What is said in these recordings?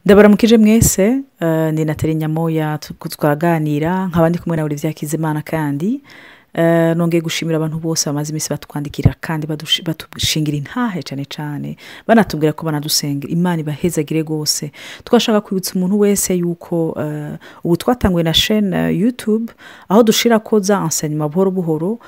Ndabaramukije mwese, ni Nathalie Nyamoya, turaganira nkaba ndi kumwe na Olivier Hakizimana. Kandi nongeye gushimira abantu bose bamaze iminsi batwandikira kandi batushingira intahe, cyane cyane banatubwira ko banadusengera. Imana ibahezagire rwose. Twashaka kwibutsa umuntu wese yuko ubu twatanguye na chaîne YouTube, aho dushira ko za enseignement buhoro buhoro,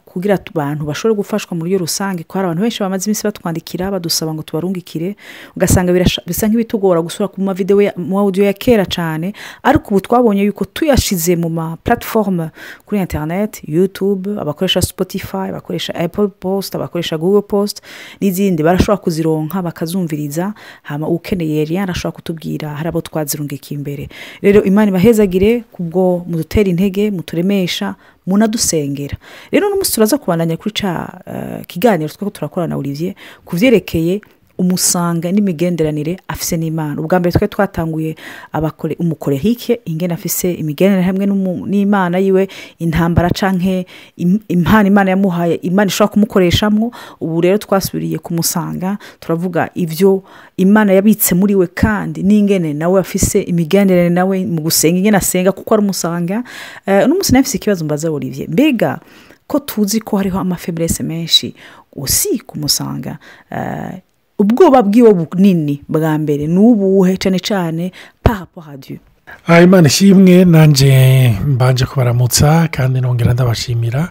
kugira abantu bashobore gufashwa muri rusange, ko hari abantu benshi bamaze iminsi batwandikira badusaba ngo tubarungikire, ugasanga bisa nk'ibitugora gusura ku ma vidéo mu audio ya kera cyane. Ariko ubu twabonye yuko tuyashize mu ma plateforme kuri internet, YouTube, abakoresha Spotify, abakoresha Apple Post, abakoresha Google Post n'izindi, barashobora kuzironka bakazumviriza. Hama ukeneye lien arashobora kutubwira, hari abo twazirungikiye imbere. Rero Imana ibahezagire kubwo mudutera intege, muturemesha, munadusengera. Rero n'umunsi turaza kubandanya kuri ca kiganiro twako turakora na Olivier ku vyerekeye umusanga n'imigenderanire afise n'Imana. Ubwa mbere twari twatanguye abakore umucolérique, ingene afise imigenderanire hamwe n'Imana yiwe, intambara canke impano Imana yamuhaye, Imana ishobora kumukoreshamwo. Ubu rero twasubiriye kumusanga, turavuga ivyo Imana yabitse muri we, kandi n'ingene nawe afise imigenderanire nawe mu gusenga, ingene asenga kuko ari umusanga. Uno munsi nafise ikibazo mbaza Olivier: mbega ko tuzi ko hariho ama faiblesses menshi usi kumusanga, ubwoba bwiwe bunini bwa mbere ni ubuhe, cyane cyane par rapport à Dieu? Imana ishimwe. Nanjye mbanje kubaramutsa kandi nongera ndabashimira.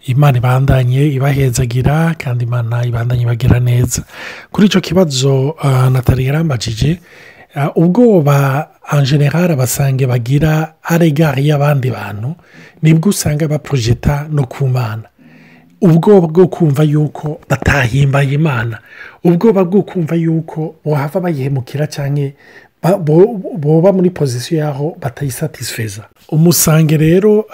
Imana ibandanye ibahezagira kandi Imana ibandanye ibagira neza. Kuri icyo kibazo Nathalie yarambajije, ubwoba en général abasanguins bagira à l'égard y'abandi bantu, nibwo usanga baprojeta no ku Mana. Ubwoba bwo kumva yuko batahimbaye Imana, ubwoba bwo kumva yuko bohava bayihemukira cyangwa boba muri position y'aho batayisatisfeza. Umusanguin rero,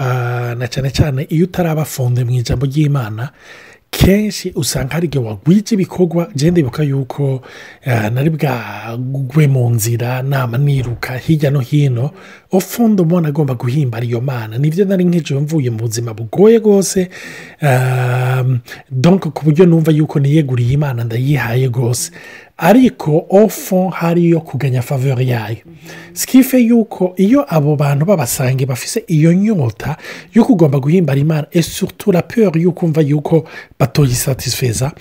na cyane cyane iyo utaraba fondé mu ijambo ry'Imana, kenshi usanga hari igihe wagwije ibikorwa. Ngende ndibuka yuko nari bwagwe mu nzira, nama niruka hirya no hino, au fond ubona agomba guhimbara iyo Mana. Nibyo, nari nk'ejo mvuye mu buzima bugoye rwose, donc ku buryo numva yuko niyeguriye Imana, ndayihaye rwose, ariko au fond hariyo kuganya faveur yayo. Ce qui fait yuko iyo abo bantu b'abasanguins bafise iyo nyota yo kugomba guhimbara Imana, et surtout la peur y'ukumva yuko batoyisatisfeza,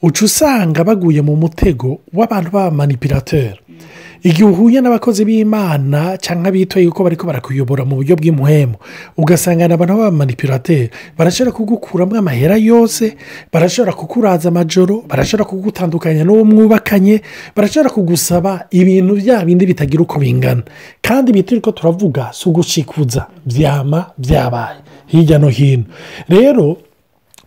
uca usanga baguye mu mutego w'abantu b'abamanipulateurs. Igihe uhuye n'abakozi b'Imana cyangwa abitoye yuko bariko barakuyobora mu buryo bw'imuhemu, ugasanga ni abantu b'abamanipulateurs, barashobora kugukuramo amahera yose, barashobora kukuraza amajoro, barashobora kugutandukanya n'uwo mwubakanye, barashobora kugusaba ibintu bya bindi bitagira uko bingana. Kandi ibi turi ko turavuga si ugushikuza, byama byabaye hirya no hino. Rero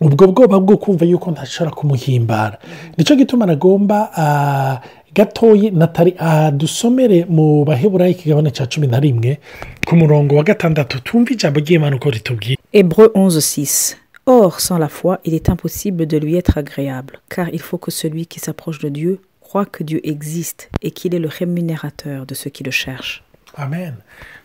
ubwo bwoba bwo kumva yuko ntashobora kumuhimbara, nicyo gituma nagomba gatoyi Nathalie dusomere mu Baheburayi ikigabane cya 11 ku murongo wa 6, tumve ijambo ry'Imana uko ritubwira. Hébreux 11, 6. Or, sans la foi, il est impossible de lui être agréable, car il faut que celui qui s'approche de Dieu croit que Dieu existe et qu'il est le rémunérateur de ceux qui le cherchent. Amen.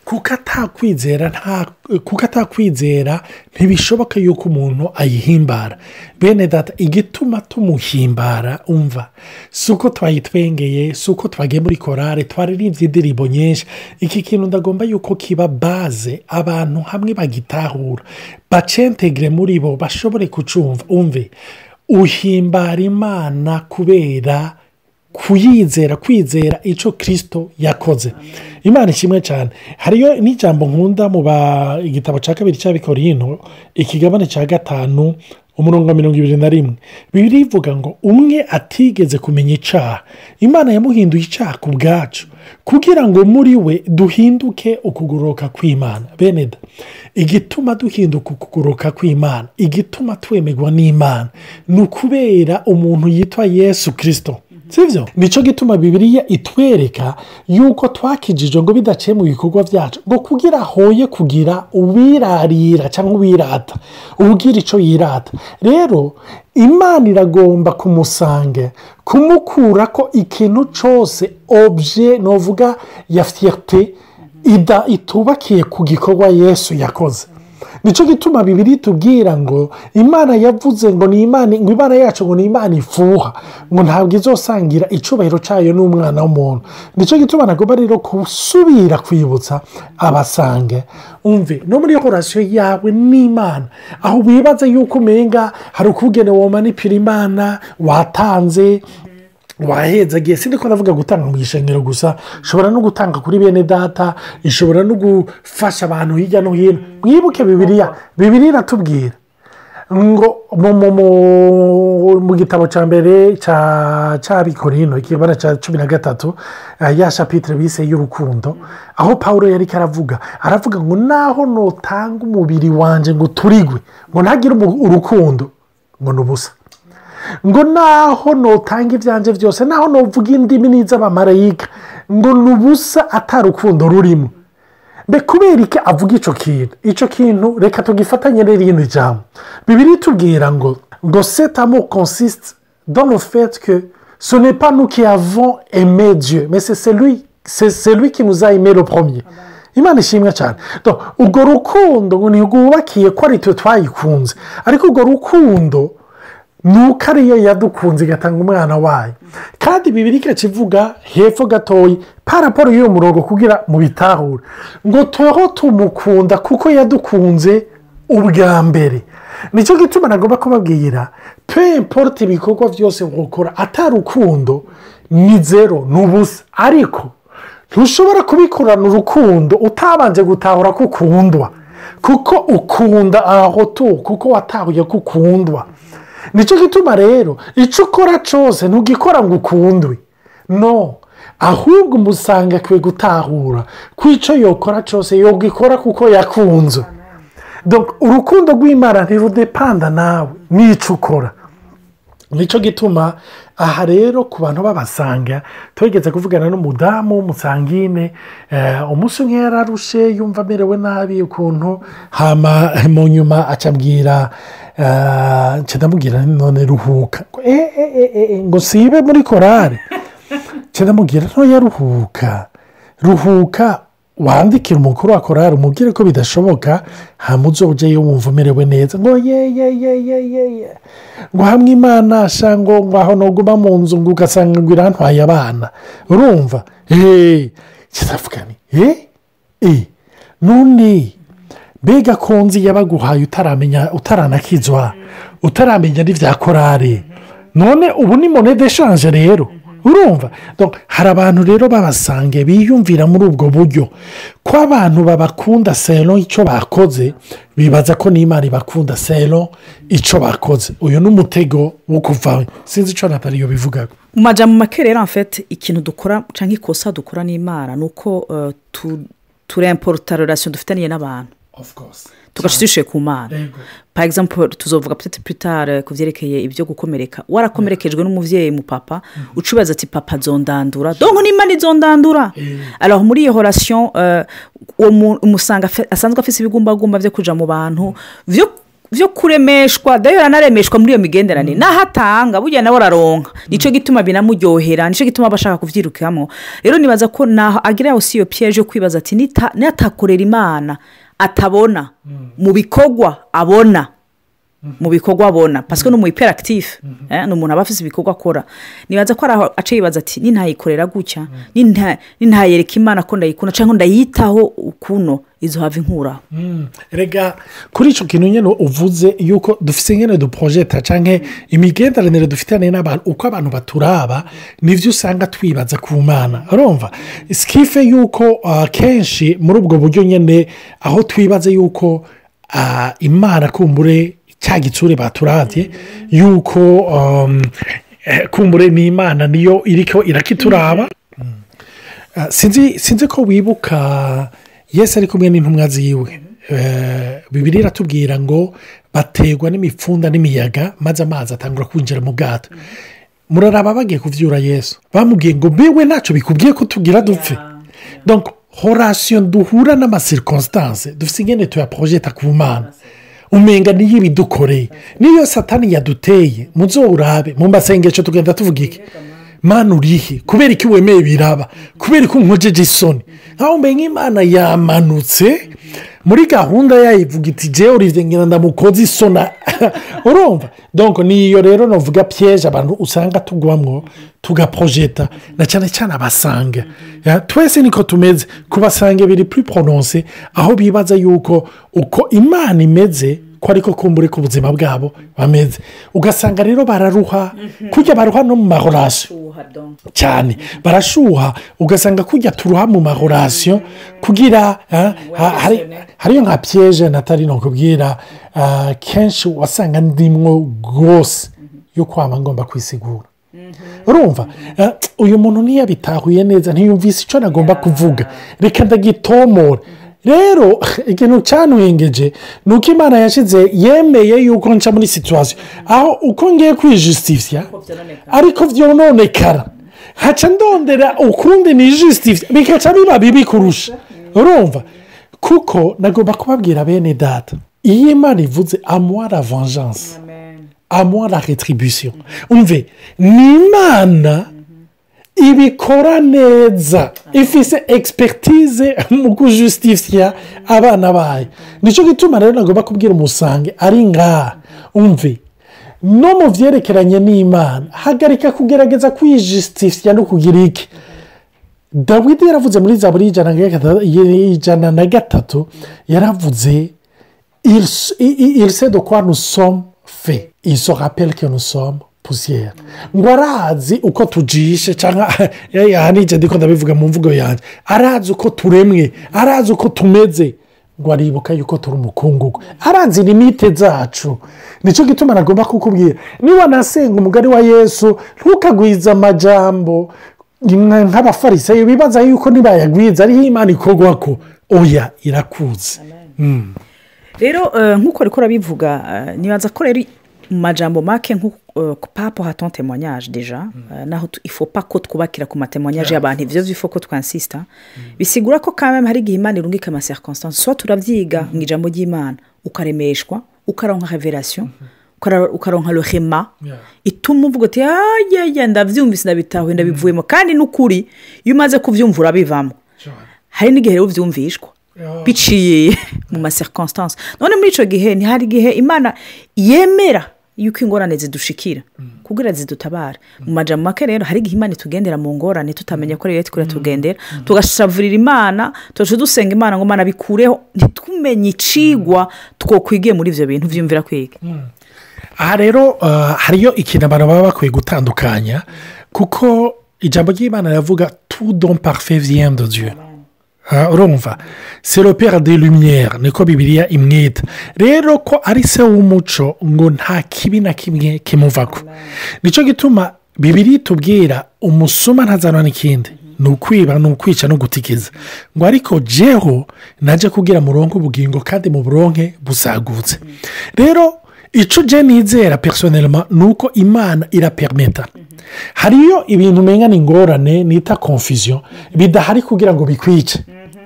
Kuko atakwizera nta, kuko atakwizera ntibishoboka yuko umuntu ayihimbara. Bene Data, igituma tumuhimbara, umva, si uko twayitwengeye, si uko twagiye muri korale twaririmbye indirimbo nyinshi. Iki kintu ndagomba yuko kiba base, abantu hamwe bagitahura, bacentegere muri bo, bashobore kucumva. Umve, uhimbara Imana kubera kuyizera, kwizera icyo Kirisito yakoze. Imana ishimwe cyane. Hariyo n'ijambo nkunda mu igitabo cya kabiri cy'Abikorino, ikigabane cya 5, umurongo wa 21. Bibiliya ivuga ngo umwe atigeze kumenya icyaha, Imana yamuhinduye icyaha ku bwacu, kugira ngo muri we duhinduke ukugoroka kw'Imana. Bene Da, igituma duhinduka ukugoroka kw'Imana, igituma twemerwa n'Imana, ni ukubera umuntu yitwa Yesu Kirisito, sibyo? Nicyo gituma Bibiliya itwereka yuko twakijijwe ngo bidaciye mu bikorwa byacu, ngo kugira hoye kugira uwirarira cyangwa uwirata, ugira icyo yirata. Rero Imana iragomba kumusange kumukura ko ikintu cyose objet novuga ya fierté itubakiye ku gikorwa Yesu yakoze. Nicyo gituma Bibiliya itubwira ngo Imana yavuze ngo ni Imana, ngo Imana yacu ngo ni Imana ifuha, ngo ntabwo izosangira icyubahiro cyayo n'umwana w'umuntu. Nicyo gituma nagomba rero gusubira kwibutsa abasange, umve no muri relation yawe n'Imana, aho wibaza yuko umenga hari ukugene womanipira Imana, watanze wahezagiye. Sindi ko ndavuga gutanga mu ishengero gusa, ishobora no gutanga kuri bene data, ishobora no gufasha abantu hirya no hino. Mwibuke Bibiliya, Bibiliya iratubwira ngo mu gitabo cya mbere cy'Abikorino, ikibara cya 13, ya chapitre bise y'urukundo, aho Pawulo yari aravuga, aravuga ngo naho notanga umubiri wanje ngo uturigwe, ngo ntagire urukundo, ngo ni ubusa. Ngo naho notanga ibyanjye byose, naho novuga indimi n'iz'abamarayika, ngo ni ubusa atarukundo rurimo. Mbe kubera iki avuga ico kintu? Ico kintu reka tugifatanye n'irindi jambo. Bibiliya itubwira ngo cet amour consiste dans le fait que ce n'est pas nous qui avons aimé Dieu, mais c'est celui qui nous a aimé le premier. Imana ishimwe cyane. Donc, urwo rukundo ngo ntirwubakiye ko ari twe twayikunze, ariko urwo rukundo nuko ariyo yadukunze igatanga umwana wayo. Kandi Bibiliya ikacivuga hepfo gatoyi par rapport y'uwo murongo kugira mu bitahure, ngo tweho tumukunda kuko yadukunze ubwa mbere. Nicyo gituma nagomba kubabwira, peu importe ibikorwa byose ukora, atari urukundo ni zéro, ni ubusa. Ariko ntushobora kubikorana urukundo utabanje gutahura ko ukundwa, kuko ukunda aho tu kuko watahuye ko ukundwa. Nicyo gituma rero icyo ukora cyose ntugikora ngo ukundwe, no, ahubwo umusanga akwiye gutahura ko icyo yokora cyose yogikora kuko yakunzwe. Donc, urukundo rw'Imana ntirudepanda nawe n'icyo ukora. Nicyo gituma aha rero ku bantu babasanga, tugeze kuvugana n'umudamu w'umusangine, umunsi umwe yararushe yumva amerewe nabi ukuntu, hama mu nyuma acambwira, nca ndamubwira none ruhuka, ngo sibe muri korale. Nca ndamubwira ntoya ruhuka, ruhuka wandikira umukuru wa korale umubwire ko bidashoboka, hama uzojeyo wumva umerewe neza. Ngo ye ye ye ye ye ye, ngo hamwe Imana sha, ngo aho noguma mu nzu ngo ugasanga ngo irantwaye abana, urumva. Ndavuga nti none mbega ko nzi yabaguhaye utaramenya, utaranakizwa, utaramenya n'ivya korale, none ubu ni monnaie d'échange rero, urumva. Donc, hari abantu rero babasange biyumvira muri ubwo buryo ko abantu babakunda selon icyo bakoze, bibaza ko n'Imana ibakunda selon icyo bakoze. Uyu ni umutego wo kuva. Sinzi icyo Nataliyo bivugaga. Mu majambo make rero, en fait, ikintu dukora cyangwa ikosa dukora n'Imana ni uko turemporta relation dufitaniye n'abantu, Of course. tugaca dushyire ku Mana. Par exemple, tuzovuga peut-être plus tard ku vyerekeye ibyo gukomereka. Warakomerekejwe n'umuvyeyi, mu papa, ucubaza ati papa azondandura, donc n'Imana izondandura. Alors muri iyo relation, uwo umusanga asanzwe afise ibigumbagumba vyo kuja mu bantu, vyo kuremeshwa, d'ailleurs anaremeshwa muri iyo migenderanire, naho atanga burya nawe araronka. Nico gituma binamuryohera, nico gituma aba ashaka kuvyirukamo. Rero nibaza ko naho agira aussi iyo piège yo kwibaza ati nitakorera Imana atabona mu bikorwa, abona mu bikorwa abona, parce que ni umu hyperactif, ni umuntu aba afise ibikorwa akora. Nibaza ko ari aho aca yibaza ati nintayikorera gutya, nintayereka Imana ko ndayikunda cyangwa ndayitaho ukuno, izohava inkuraho. Rega kuri icyo kintu nyine uvuze yuko dufise nyine duprojeta canke imigenderanire dufitanye n'abantu, uko abantu baturaba nivyo usanga twibaza ku Mana, urumva, ce qui fait yuko kenshi muri ubwo buryo nyine aho twibaza yuko Imana kumbure cya gitsure baturavye yuko kumbure ni Imana niyo iriko irakituraba. Sinzi ko wibuka Yesu ari kumwe n'intumwa ziwe. Bibiliya iratubwira ngo bategwa n'imipfunda n'imiyaga, maze amazi atangura kwinjira mu bwato. Muraraba bagiye kuvyura Yesu, bamubwiye ngo mbewe ntacyo bikubwiye ko tugira dupfe? Donc relation duhura n'ama circonstances dufite ingene tuyaprojeta ku Mana, umenga niyo ibidukoreye, niyo Satani yaduteye. Muzowurabe mu masengesho tugenda tuvuga iki? Mana urihe? Kubera iki wemeye biraba? Kubera ko unkojeje isoni? Nkaho umenga Imana yamanutse. Muri gahunda yayivuga iti jewe Olivier ngira ndamukoze isona. Urumva, donc niyo rero novuga piège abantu usanga tugwamwo, tugaprojeta, na cyane cyane abasanguins. Twese niko tumeze. Ku basanguins biri plus prononcé, aho bibaza yuko uko Imana imeze ko ariko kumbure ku buzima bwabo bameze. Ugasanga rero bararuha, kujya baruha no mu marelations cyane, barashuha. Ugasanga kujya turuha mu marelations kugira hariyo nka piège natari no kubwira. Kenshi wasanga ndimwo rwose yo kwama ngomba kwisigura. Urumva, uyu muntu ntiyabitahuye neza, ntiyumvise icyo nagomba kuvuga, reka ndagitomora. Rero ikintu cyanwengeje ni uko Imana yashyize, yemeye yuko nca muri situation aho uko ngiye kwijustifia ariko byononekara, haca ndondera ukundi nijustifia, bikaca biba bibi kurusha. Urumva, kuko nagomba kubabwira, bene data, iyo Imana ivuze "À moi la vengeance, à moi la rétribution", umve, ni Imana ibikora neza, ifise expertise mu kujustifia abana bayo. Nicyo gituma rero nagomba kubwira umusanguin ari ngaha, umve, no mu byerekeranye n'Imana, hagarika kugerageza kwijustifia no kugira iki. Dawidi yaravuze muri Zaburi 103, yaravuze: "Il sait de quoi nous sommes faits, il se rappelle que nous sommes poussière." Ngo arazi uko tujishe, cyangwa aha nijya ndiko ndabivuga mu mvugo yanjye, arazi uko turemwe, arazi uko tumeze, ngo aribuka yuko turi umukungugu, arazi limites zacu. Nicyo gituma nagomba kukubwira, niba nasenga umugari wa Yesu, ntukagwize amajambo nk'Abafarisayo bibaza yuko nibayagwiza ariho Imana ikorwa ko. Oya, irakuze. Rero nk'uko ariko urabivuga, nibaza ko rero mu majambo make, par rapport à ton témoignage déjà, naho il faut pas ko twubakira ku matémoignages y'abantu, ivyo il faut ko twinsista. Bisigura ko quand même hari igihe Imana irungika ama circonstances, soit turavyiga mu ijambo ry'Imana, ukaremeshwa, ukaronka révélation, ukaronka le rhéma ituma uvuga uti: "Ayaya, ndavyumvise, ndabitahuye, ndabivuyemo." Kandi n'ukuri, iyo umaze kuvyumva urabivamo. Hari n'igihe rero uvyumvishwa biciye mu ma circonstances. None muri icyo gihe ntihari igihe Imana yemera yuko ingorane zidushikira kugira zidutabare? Mu majambo make rero, hari igihe Imana itugendera mu ngorane tutamenya ko rero twira tugendera, tugashavurira Imana, tugaca dusenga Imana ngo: "Imana bikureho." Ntitumenye icigwa twokwigiye muri ibyo bintu. Byumvira kwiga. Aha rero hariyo ikintu abantu baba bakwiye gutandukanya, kuko ijambo ry'Imana riravuga: "Tout don parfait vient de Dieu." Urumva, c'est le Père de lumières, niko Bibiliya imwita. Rero ko ari se w'umuco, ngo nta kibi na kimwe kimuvako. Nicyo gituma Bibiliya itubwira: "Umusuma ntazanwa n'ikindi, ni ukwiba, ni ukwica no gutikiza." Ngo ariko jeho najya kugira muronke ubugingo, kandi mu buronke busagutse. Rero icyo je nizera personnellement ni uko Imana irapermeta. Hariyo ibintu umenya ni ingorane, nita confusion, bidahari kugira ngo bikwice.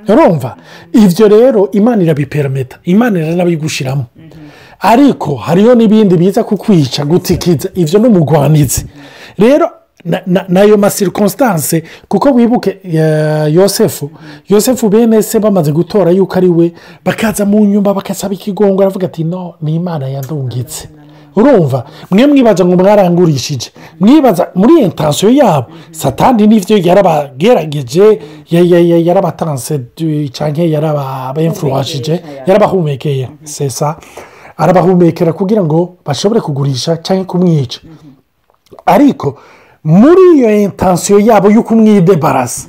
Urumva, ibyo rero Imana irabipermeta, Imana iranabigushiramo. Ariko hariyo n'ibindi biza kukwica, gutikiza, ibyo ni umugwanizi. Rero n'ayo macirconstances, kuko wibuke Yosefu, bene se bamaze gutora yuko ari we, bakaza mu nyumba bakasaba ikigongo, aravuga ati: "No, ni Imana yandungitse." Urumva, mwe mwibaza ngo mwarangurishije, mwibaza muri intention yabo. Satani n'ibyo yarabagerageje, yarabatanse cyangwa yarabainfluenshije, yarabahumekeye sesa, arabahumekera kugira ngo bashobore kugurisha cyangwa kumwica. Ariko muri iyo intention yabo yo kumwidebarasa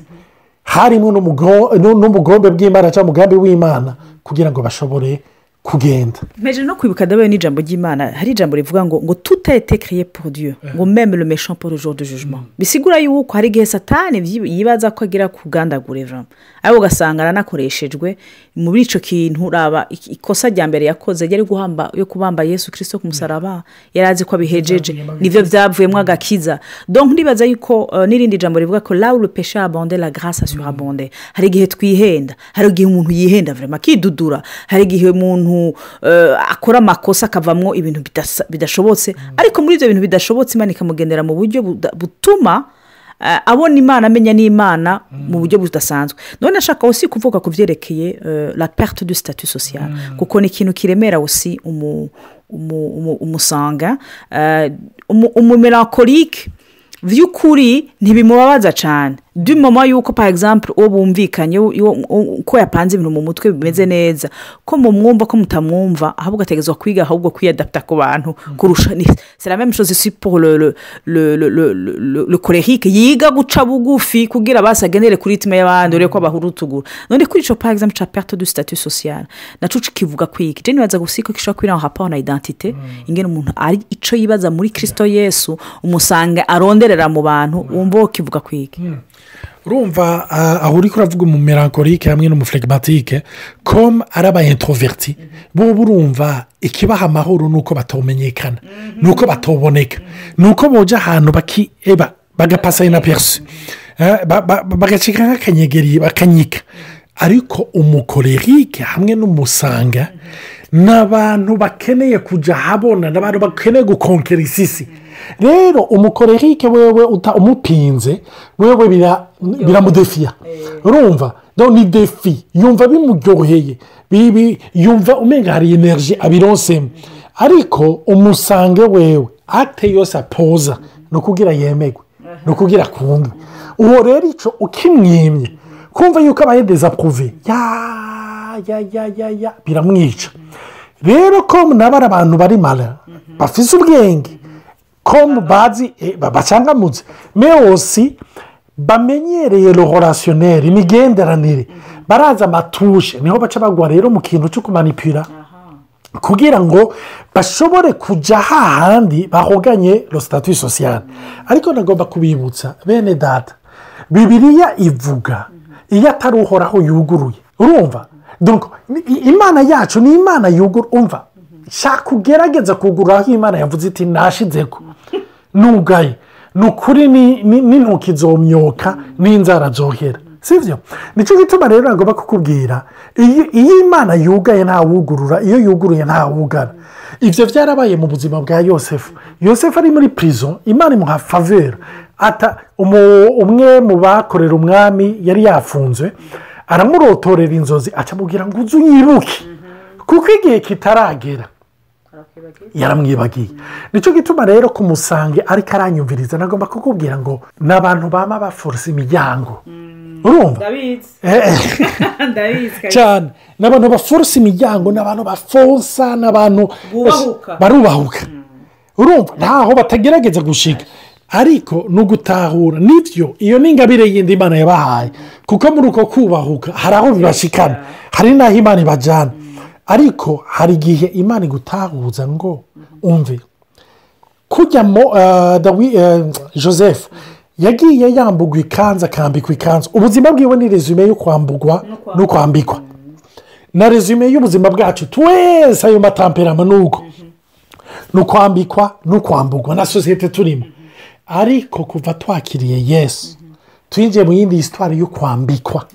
harimo n'umugombe bw'Imana cyangwa umugambi w'Imana kugira ngo bashobore kugenda. Mpeje no kwibuka dawe n'ijambo ry'Imana. Hari ijambo rivuga ngo "Tout a été créé pour Dieu", ngo "même le méchant pour le jour de jugement". Bisigura yuko hari igihe Satani yibaza ko agira kugandagura vraiment, ariko ugasanga aranakoreshejwe muri icyo kintu. Uraba ikosa rya mbere yakoze yari guhamba, yo kubamba Yesu Kirisito ku musaraba, yari azi ko abihejeje, nibyo byavuyemo agakiza. Donc ndibaza yuko n'irindi jambo rivuga ko "Là où le péché a abondé, la grâce a surabondé." Hari igihe twihenda, hari igihe umuntu yihenda vraiment akidudura, hari igihe umuntu akora amakosa akavamwo ibintu bidashobotse. Ariko muri ibyo bintu bidashobotse, Imana ikamugendera mu buryo butuma Abona Imana, amenya n'Imana mu buryo budasanzwe. None ashaka aussi kuvuga ku byerekeye la perte du statut social, kuko ni ikintu kiremera aussi umusanguin, umumélancolique by'ukuri ntibimubabaza cyane du moment yuko, par exemple, uwo bumvikanye, uko yapanze ibintu mu mutwe bimeze neza, ko mumwumva, ko mutamwumva, ahubwo ategerezwa kwiga ahubwo kwiyadapta ku bantu kurusha. C'est la même chose aussi pour le colérique, yiga guca bugufi kugira basi agenere kuri rythme y'abandi, urebe ko bahurutugura. None kuri ico, par exemple, ca perte du statut social, naco kivuga kwiki? Je nibaza gusa ko gishobora kuba en rapport na identité, ingene umuntu ari, ico yibaza muri Kristo Yesu, umusanga aronderera mu bantu. Wumva kivuga kwiki? Urumva, aho uri kuravuga umumélancolique hamwe n'umuflegmatique, comme ari aba introvertis bo, urumva ikibaha amahoro ni uko batamenyekana, ni uko batoboneka, ni uko boja ahantu eba bagapasa inaperçu, bagacika nk'akanyegeri, bakanyika. Ariko umucolérique hamwe n'umusanguin ni abantu bakeneye kujya ahabona, ni abantu bakeneye gukonkera isisi. Rero umucolérique wewe umupinze wewe biramudefiya. Urumva, ni défi, yumva bimuryoheye, yumva umenga hari énergie abironsemo. Ariko umusanguin wewe ate yose apoza ni ukugira yemegwe, ni ukugira akundwe. Uwo rero icyo ukimwimye, kumva yuko abaye désapprouvé, ya ya ya ya ya, biramwica. Rero ko nabo ari abantu bari mara bafise ubwenge, ko bazi bacangamutse, mais aussi bamenyereye relationnel, imigenderanire, baraza amatushe, niho baca bagwa rero mu kintu cyo kumanipira kugira ngo bashobore kujya hahandi bahoganye le statut social. Ariko nagomba kubibutsa, bene data, Bibiliya ivuga iyo atari Uhoraho yuguruye. Urumva, Imana yacu ni Imana yugura. Umva, shaka ugerageza kugura aho Imana yavuze iti nashize ko nugaye, ni ukuri n'intoki zomyoka n'inzara zohera, sibyo? Nicyo gituma rero nagomba kukubwira, iyo Imana yugaye ntawugurura, iyo yuguruye ntawugara. Ibyo byarabaye mu buzima bwa Yosefu. Yosefu ari muri prison, Imana imuha faveur. Umwe mu bakorera umwami yari yafunzwe aramurotorera inzozi, acamubwira ngo uze unyibuke, kuko igihe kitaragera yaramwibagiye. Nicyo gituma rero kumusange ariko aranyumviriza, nagomba kukubwira ngo ni abantu bama baforsa imiryango. Urumva cyane, ni abantu baforsa imiryango, ni abantu bafonsa, ni abantu barubahuka. Urumva, ntaho batagerageza gushika. Ariko ni ugutahura nibyo, iyo ni ingabire yindi Imana yabahaye, kuko muri uko kubahuka hari aho bibashikana, hari n'aho Imana ibajyana. Ariko hari igihe Imana igutahuza ngo umve kujyamo. Joseph yagiye yambugwa ikanzu, akambikwa ikanzu. Ubuzima bwiwe ni résumé yo kwambugwa no kwambikwa, na résumé y'ubuzima bwacu twese. Ayo matempéraments ni uko, ni ukwambikwa no kwambugwa na sosiyete turimo. Ariko kuva twakiriye Yesu, twinjiye mu yindi histoire yo kwambikwa,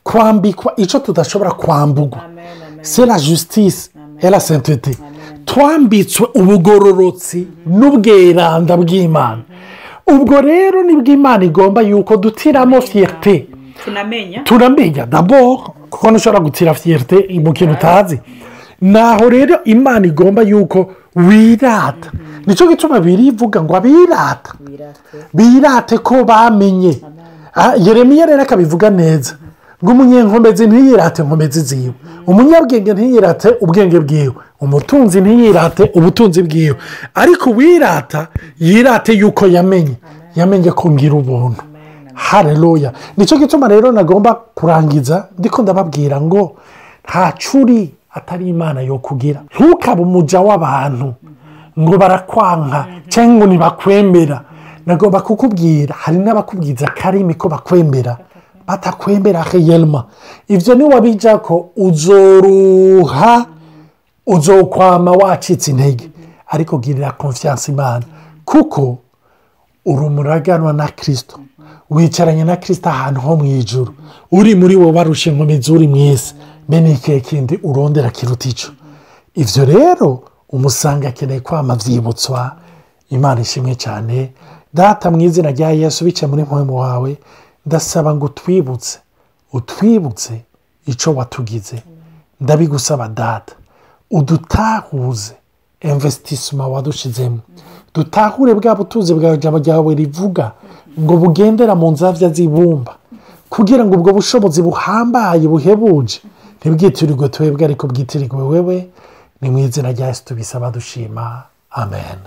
kwambikwa icyo tudashobora kwambugwa, c'est la justice et la sainteté. Twambitswe ubugororotsi n'ubweranda bw'Imana. Ubwo rero nibwo Imana igomba yuko dutiramo fierté. Tunamenya. Tunamenya d'abord, kuko ntushobora gutira fierté mu kintu utazi. Naho rero Imana igomba yuko wirata. Nicyo gituma birivuga ngo abirata birate ko bamenye. Yeremiya rero akabivuga neza ngo umunyenkomezi ntiyirate nkomezi ziwe, umunyabwenge ntiyirate ubwenge bwiwe, umutunzi ntiyirate ubutunzi bwiwe, ariko uwirata yirate yuko yamenye, yamenye ko ngira ubuntu. Hareruya! Nicyo gituma rero nagomba kurangiza ndiko ndababwira ngo nta curi atari Imana yo kugira. Ntukabe umuja w'abantu ngo barakwanka cyangwa ngo ntibakwemera. Nagomba kukubwira, hari n'abakubwiza akarimi ko bakwemera, batakwemera réellement. Ibyo niwabijya ko uzoruha, uzokwama wacitse intege. Ariko girira confiance Imana, kuko uri umuraganwa na Kirisito, wicaranye na Kirisito ahantu ho mu ijuru. Uri muri wowe barusha inkomezi uri mu isi. Mbe ni ikihe kindi urondera kiruta icyo? Ibyo rero umusanga akeneye kwama byibutswa. Imana ishimwe cyane. Data, mu izina rya Yesu, biciye muri mpamvu wawe, ndasaba ngo utwibutse, utwibutse icyo watugize. Ndabigusaba Data, udutahuze investissement wadushizemo, dutahure bwa butunzi bwawe. Ijambo ryawe rivuga ngo bugendera mu nzabya z'ibumba, kugira ngo ubwo bushobozi buhambaye buhebuje ntibwitirirwe twebwe, ariko bwitirirwe wewe. Ni mu izina rya Yesu tubisaba dushima, amen.